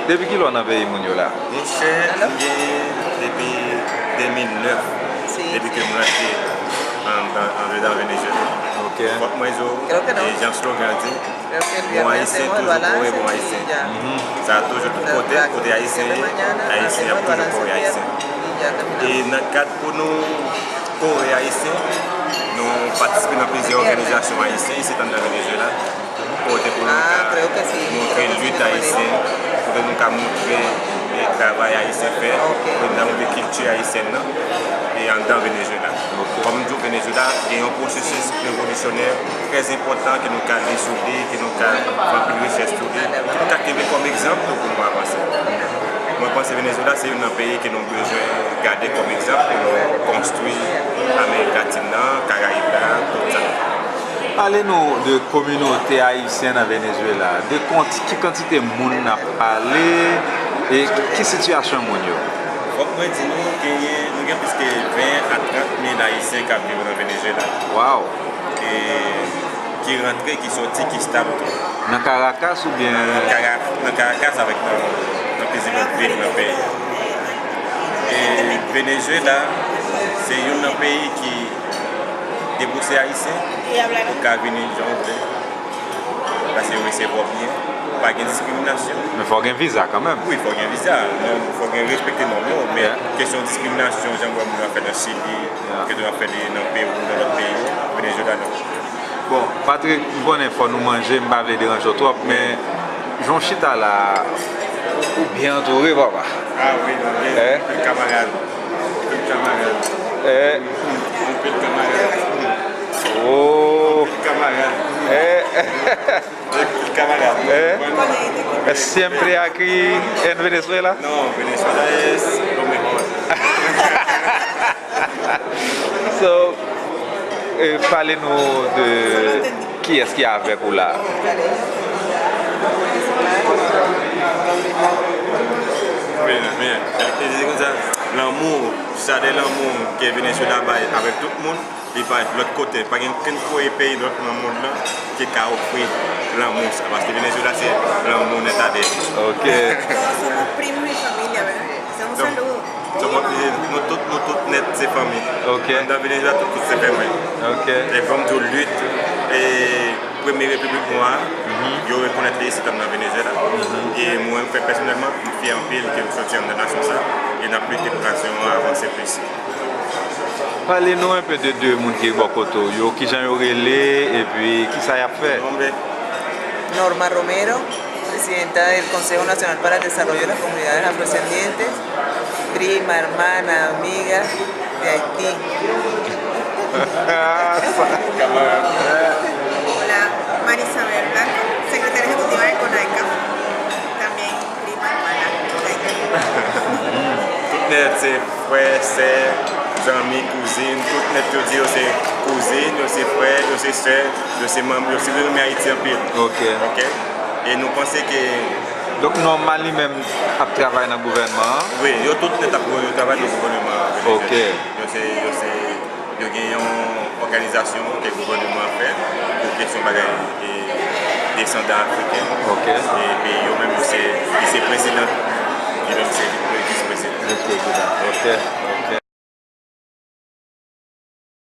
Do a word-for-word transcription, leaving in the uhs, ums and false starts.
Depi kilè w nan peyi moun yo la? Monchè, m gen depi de mil nèf, depi ke m rantre an, an, an, an Venezuela. Ok. Fòk mwen di w, e jan slogan an di, bon ayisyen toujou kore bon ayisyen. Sa toujou tout kote, kote ayisyen ye, ayisyen ap toujou kore ayisyen. E nan kad pou nou kore ayisyen, nou patisipe nan plizyè òganizasyon ayisyen isit anndan Venezuela. Kote pou nou ka montre lit ayisyen, kote nou ka montre, e, travay ayisyen fè, kote nou ka montre kilti ayisyèn nan, e anndan Venezuela. Kòm m di w, Venezuela gen yon pwosesis revolisyonè trè enpòtan ke nou ka li sou li, ke nou ka fè anpil rechèch sou li, ke nou ka kenbe kòm egzanp tou pou nou avanse. Mwen panse Venezuela se youn nan peyi ke nou bezwen gade kòm egzanp pou nou konstwi Amerik Latin nan, Karayib la, tout sa. Pale nou de kominote ayisyèn an Venezuela, de konti, ki kantite moun n ap pale, e ki sitiyasyon moun yo? Fòk mwen di nou, genyen, nou gen plis ke ven a trant mil ayisyen k ap viv nan Venezuela. Wow! E ki rantre, ki soti, ki stab tou. Nan Caracas oubyen? Nan Kara-, nan Caracas avèk nan, nan plizyè lòt vil nan peyi a. E Venezuela, se youn nan peyi ki debouse ayisyen, ou ka vini jan w vle. Paske yo resevwa w byen, pa gen diskriminasyon. Men fò w gen viza kanmenm. Wi, fò w gen viza. Nòm, fò w gen respekte nòm yo, men kesyon diskriminasyon, jan w wè moun yo ap fè nan Chili, ke yo ap fè nan Pewou, nan lòt peyi yo, Venezuela, non. Bon, Patrick, m konnen fò nou manje, m pa vle deranje w twòp, men jan w chita la, ou byen antoure, papa. Ah wi, nou byen. Anpil kamarad. Anpil kamarad. Anpil kamarad. Oh. Anpil kamarad. Anpil kamarad. Siempre aquí en Venezuela? No, Venezuela es lo mejor. So, eh, pale nou de kiyès ki avèk ou la. Byen, byen. Li di konsa, lanmou, chalè lanmou ke Venezuela bay avèk tout moun, li pa lòt kote. Pa gen okenn kote peyi lòt nan mond lan ki ka ofri lanmou sa. Paske Venezuela se lanmou nèt a nèt. Ok. Somos primos y familia, ¿verdad? Hacemos saludos. Somos, eh, nou tout, nou tout nèt se fanmi. Ok. Anndan Venezuela, tout, tout se fanmi. Ok. E fò m di w, lit, e premye repiblik nwa a, yo rekonèt li isit anndan Venezuela. E mwen, pèsonèlman, m fyè anpil ke m soti anndan nasyon sa. E n ap lite pou nasyon an avanse plis. Pale nou enpe de de moun ki bò kote w yo, kijan yo rele, epi kisa y ap fè? Norma Romero, presidenta del Consejo Nacional para el Desarrollo de las Comunidades Afrodescendientes, prima, hermana, amiga de Haití. Hola, Marisabel Blanco, secretaria ejecutiva de CONAECAF, también prima, hermana de Haití. Tout nèt se frè, sè, zanmi, kouzin, tout nèt yo di yo se kouzin, yo se frè, yo se sè, yo se manm, yo se renmen Ayiti anpil. Ok. Ok? E nou panse ke... Donk, Norma li menm ap travay nan gouvènman an? Wi, yo tout nèt ap, yo travay nan gouvènman an. Ok. Yo se, yo se, yo gen yon òganizasyon ke gouvènman an fè pou kesyon bagay, e, desandan afriken. Ok. Epi yo menm, yo se, li se prezidan, li menm se vis prezidan. Vis prezidan, ok.